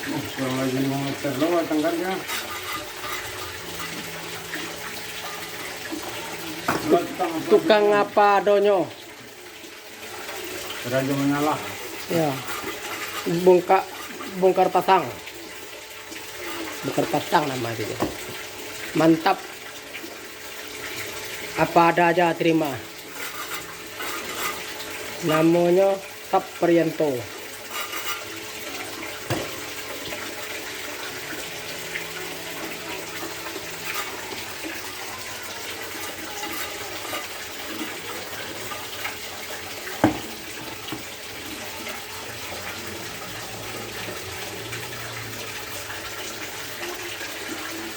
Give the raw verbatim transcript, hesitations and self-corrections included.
Kurang lagi lima meter lah batang karetnyo. Tukang apa adonyo. Rajo manyalah. Ya. Bongka-, bongkar pasang. Bongkar pasang nama itu. Mantap. Apa ada aja terima. Namonyo Tap Prianto.